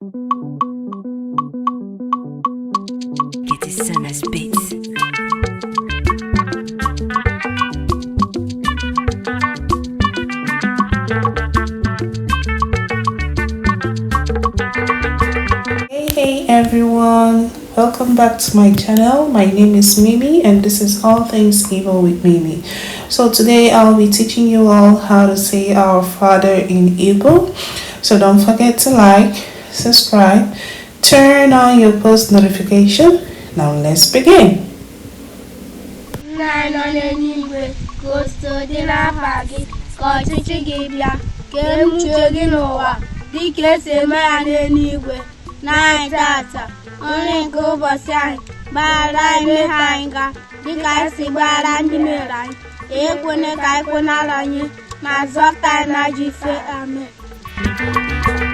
Get his son as bits. Hey everyone, welcome back to my channel. My name is Mimi and this is All Things Igbo with Mimi. So today I'll be teaching you all how to say our Father in Igbo. So don't forget to like, subscribe, turn on your post notification. Now let's begin. Nine tata, only go bosai, Barai Mehanga, Dicasi Barandi Mirai, Equine Kaikunalani, Mazota Najife Ame.